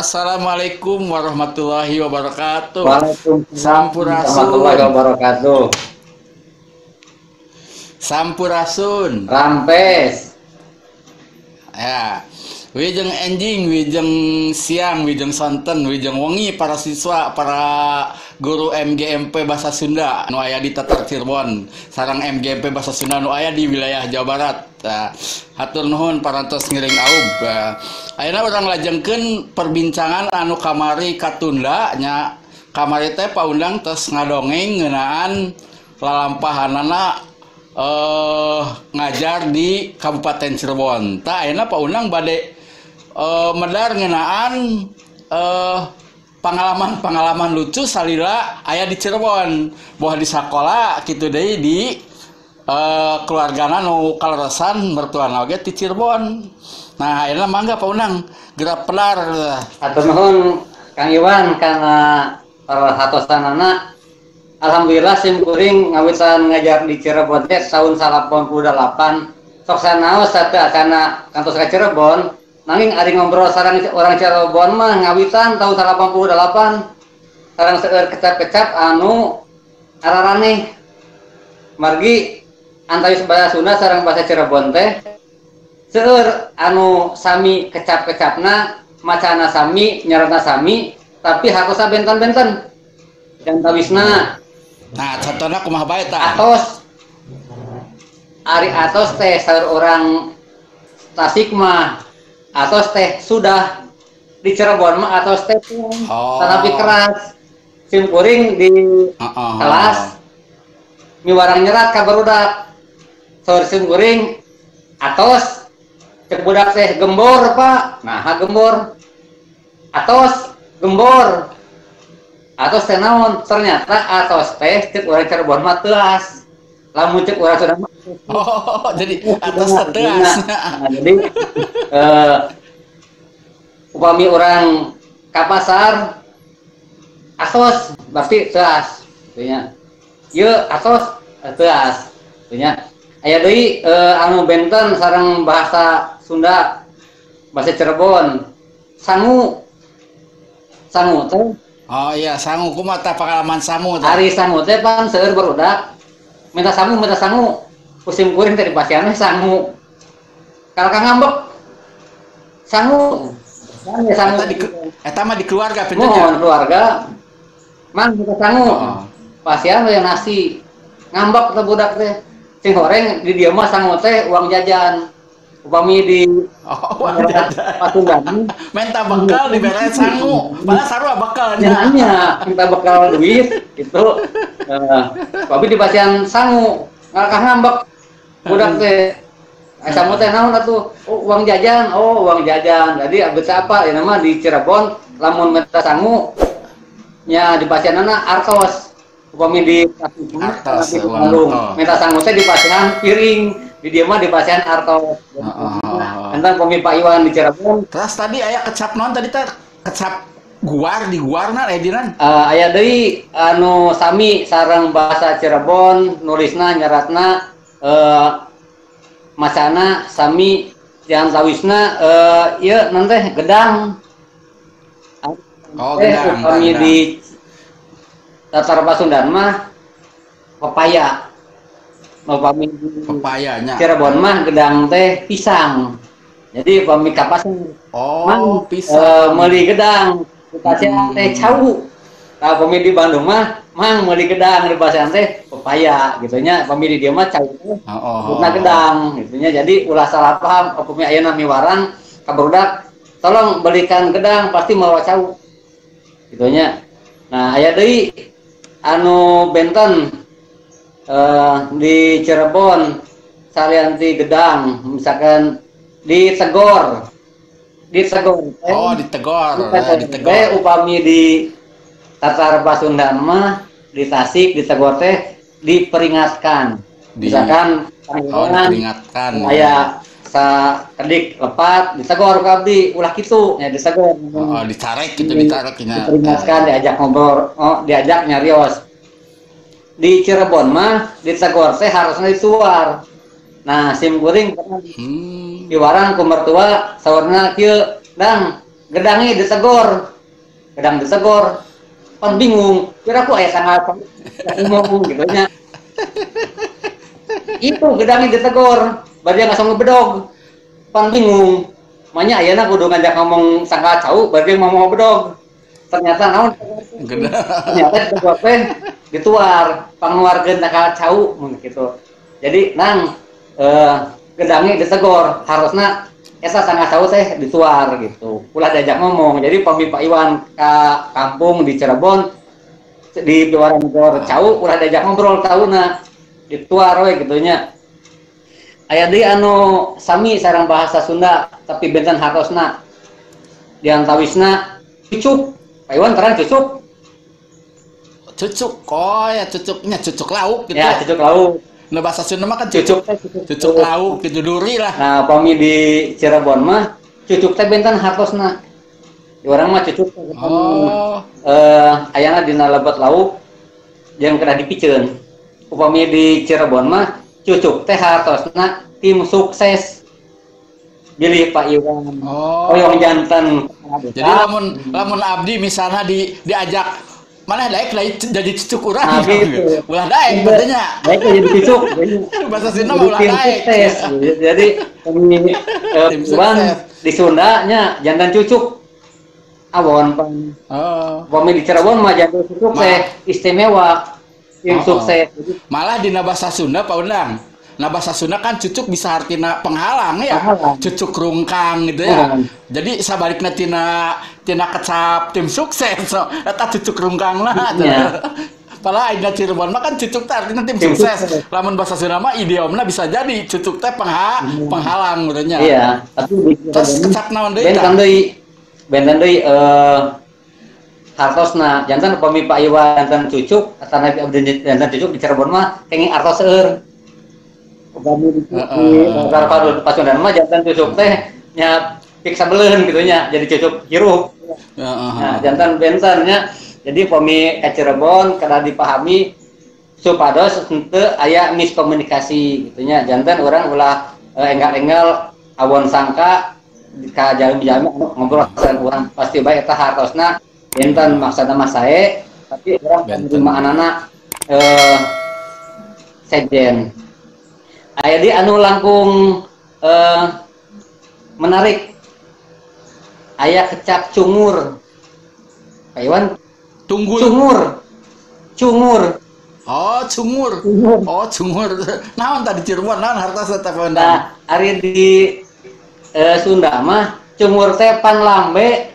Assalamualaikum warahmatullahi wabarakatuh. Waalaikumsalam Sampurasun. warahmatullahi wabarakatuh. Sampurasun. Rampes. Ya. Wilujeng enjing, wilujeng siang, wilujeng sonten, wilujeng wengi para siswa, para guru MGMP Bahasa Sunda nu aya di Tatar Cirebon, sareng MGMP Bahasa Sunda nu aya di wilayah Jawa Barat. Nah, hatur nuhun parantos ngiring aub. Nah, ayeuna urang lajengkeun perbincangan anu kamari katunda nya. Kamari teh Pak Undang tos ngadongeng ngeunaan lalampahanana ngajar di Kabupaten Cirebon. Tah ayeuna Pak Undang bade medar ngeunaan pengalaman-pengalaman lucu salila aya di Cirebon, boh di sakola kitu deui di keluargana nu kaleresan mertuana oge ti Cirebon. Nah, ayeuna mangga Pak Undang geura pedar. Hatur nuhun Kang Iwan kana perhatosanana. Alhamdulillah sim kuring ngawitan ngajar di Cirebon teh tahun 88. Sok sanaos sateu acana kantos ka Cirebon, nanging ari ngobrol sareng orang Cirebon mah ngawitan tahun 88 sareng seueur kecap-kecap anu araraneh. Margi antawis bahasa Sunda sareng bahasa Cirebon teh seueur anu sami kecap-kecapna, macana sami, nyaratna sami, tapi hartosna benten-benten. Jantawisna. Nah, contohna kumaha bae tah? Atos. Ari atos teh saur orang Tasik mah atos teh sudah, di Cirebon mah atos teh tetapi keras. Sim kuring di kelas miwarang nyerat ka barudak. Saur sim kuring atos cek budak teh gembor, Pak. Nah, gembor. Atos gembor. Atos teh naon? Ternyata atos teh cek urang Cirebon mah teuas. Lamun cek urang Sunda mah Oh, jadi atos teh teuas. Nah, jadi upami urang ka pasar atos berarti teuas gitu nya. Ieu atos teuas gitu nya. Aya deui anu benten sareng bahasa Sunda, bahasa Cirebon. Sangu. Sangu teh. Oh iya, sangu kumaha tah pengalaman sangu tah? Ari sangu teh pan seueur barudak. Minta sangu, minta sangu. Ku sim kuring teh dipasihan we sangu. Kalakah ngambek. Sangu. Sangu, sangu. Eta mah di keluarga pintunya. Mohon keluarga. Mang minta sangu. Pasihan we nasi. Ngambek teh budak teh. Sing horeng di dieu mah sangu teh uang jajan. Upami di uang jajan. Pasundan. Minta bekal dibere sangu. Padahal sarua bekal nya. Nya, minta bekal duit gitu. Upami di pasihan sangu, ngalakah ngambek budak teh. Sangu teh naon atuh? Oh, uang jajan. Oh, uang jajan. Jadi abet apa? Ya nama di Cirebon lamun minta sangu nya di pasihanana artos. Upami di artos, Bandung. Minta sangu teh di pasihan piring. Di dieu mah di pasihan artos. Entah upami Pak Iwan di Cirebon. Terus tadi aya kecap naon tadi teh? Kecap guar di guarna aya dinan? Aya deui anu sami sareng bahasa Cirebon, nulisna nyeratna macana sami jantawisna ieu naon teh gedang. Oh, gedang. Upami di Tatar Pasundan mah pepaya. Upami pepayanya. Cirebon mah gedang teh pisang. Jadi upami ka pasar Oh, pisang. Meuli gedang, dipasihan teh cau. Tah upami di Bandung mah mang meuli gedang dipasihan teh pepaya gitu nya. Upami di dieu mah cau teh gedang gitu nya. Jadi ulah salah paham upami ayeuna miwarang ka barudak tolong belikan gedang pasti mawa cau. Gitu nya. Nah, aya deui anu benten di Cirebon salian ti gedang misalkan ditegor. Ditegor. Oh, ditegor. Ditegor. Teh upami di Tatar Pasundan mah di Tasik ditegor teh diperingatkan. Misalkan diperingatkan. Aya sakedik lepat ditegor ku abdi ulah kitu nya ditegor. Oh, dicarek gitu, dicarek nya. Diperingatkan, diajak ngobrol, oh, diajak nyarios. Di Cirebon mah ditegor teh harusna dituar. Nah, sim kuring diwarang ku mertua saurna kieu, "Dang, Gedangnya ditegor. Gedang ditegor. Pan bingung, kira aku aya tanggal ngomong gitu nya. Itu gedangnya ditegor, bari langsung ngebedog. Pan bingung. Manya ayeuna kudu ngajak ngomong tanggal cau, bari ngomong bedog. Ternyata naon? Ternyata ditegor teh dituar, panguarkeun tanggal cau mun gitu. Jadi nang gedangnya ditegor, harusna eta tanggal cau teh dituar gitu. Ulah diajak ngomong. Jadi pami Pak Iwan ka kampung di Cirebon di piwaran gor cau ulah diajak ngobrol tauna dituar we gitu nya. Aya deui anu sami sareng bahasa Sunda tapi benten hartosna. Di antawisna cucuk. Pak Iwan terang cucuk. Cucuk, oh ya cucuknya cucuk lauk gitu. Ya, cucuk lauk. Nah bahasa Sunda mah kan cucuk, cucuk lauk gitu duri lah. Nah, pami di Cirebon mah cucuk teh benten hartosna. Di urang mah cucuk teh. Oh. Ayana dina lebet lauk jeung kedah dipiceun. Upami di Cirebon mah cucuk teh hartosna tim sukses. Bilih Pak Iwan. Oh. Hoyong janten. Jadi lamun abdi misalnya diajak mana daek lain jadi cucuk urang. Nah, gitu. Ulah daek berarti. Daek jadi cucuk. Bahasa Sunda mah ulah daek. Jadi kami Iwan di Sunda nya jantan cucuk. Awon pan. Oh. Pami di Cirebon mah jantan cucuk teh istimewa. Tim sukses. Malah dina bahasa Sunda Pak Undang. Nah bahasa Sunda kan cucuk bisa artinya penghalang ya, penghalang. Cucuk rungkang gitu ya. Jadi sabalikna tina kecap tim sukses, so, eta cucuk rungkang lah. Ya. Padahal ayeuna Cirebon mah kan cucuk teh artinya tim sukses. Lamun bahasa Sunda mah idiomna bisa jadi cucuk teh penghalang gitu nya. Iya, tapi terus kecap naon deui? Benten deui hartosna jantan upami Pak Iwan jantan cucuk atanapi abdi jantan cucuk di Cirebon mah kenging artos seueur. Upami di Pasundan mah jantan cucuk teh nya pik sabeleun gitu nya jadi cucuk hirup. Nah, jantan benten nya. Jadi upami ka Cirebon kada dipahami supados henteu aya miskomunikasi gitu nya. Jantan urang ulah enggal-enggal awon sangka ka jalmi-jalmi anu ngobrol sareng urang pasti bae eta hartosna benten maksudna mah sae tapi urang penerimaanana sejen. Aya di anu langkung menarik aya kecap cungur. Pak Iwan tunggul. Cungur. Oh, cungur. Oh, cungur. Naon tadi Cirebon naon hartosna teh Pak Undang? Nah, ari di Sunda mah cungur teh pan lambe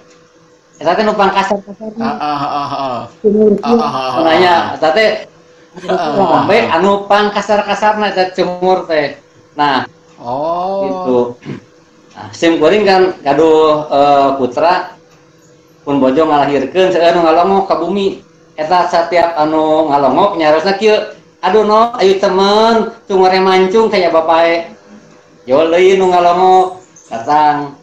eta teh nu pangkasar-kasarna. Heeh. Cungur nanya eta teh lambe anu pangkasar-kasarna eta cungur teh. Nah, oh gitu. Nah, sim kuring kan gaduh putra pun bojo ngalahirkeun seueur nu ngalongok ka bumi. Eta setiap anu ngalongok nyarosna kieu, aduh no ayo temen cungure mancung kaya bapae. Yo leuy nu ngalongok datang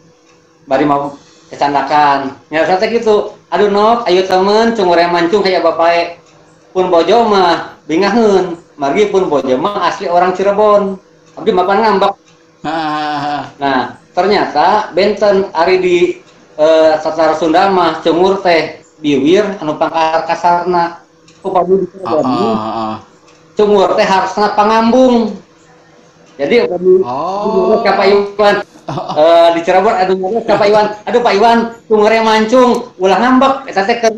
bari mau kecandakan. Nyarosna teh kitu, aduh no ayo temen cungure mancung kaya bapae. Pun bojo mah bingaheun, margi pun bojo mah asli orang Cirebon. Abdi mapan ngambek. Nah, ternyata benten ari di Tatar Sunda mah cungur teh biwir anu pangkasar-kasarna. Upami di Cirebon cungur teh harusna pangambung. Jadi upami ka Pak Iwan di Cirebon aduh ka Pak Iwan, aduh Pak Iwan cungure mancung ulah ngambek eta teh keur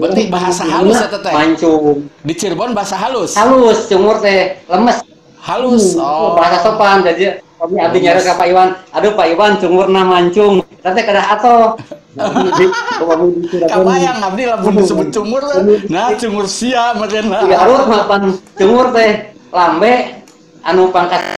berarti bahasa halus eta teh. Mancung. Di Cirebon bahasa halus. Halus cungur teh lemes. Halus. Oh. Bahasa sopan jadi kami abdi nyari ka Pak Iwan, aduh Pak Iwan cungurna mancung. Eta teh kedah atoh. Kabayang abdi lamun disebut cungur, nah cungur sia meureun. Di Garut mah pan cungur teh lambe anu pangkat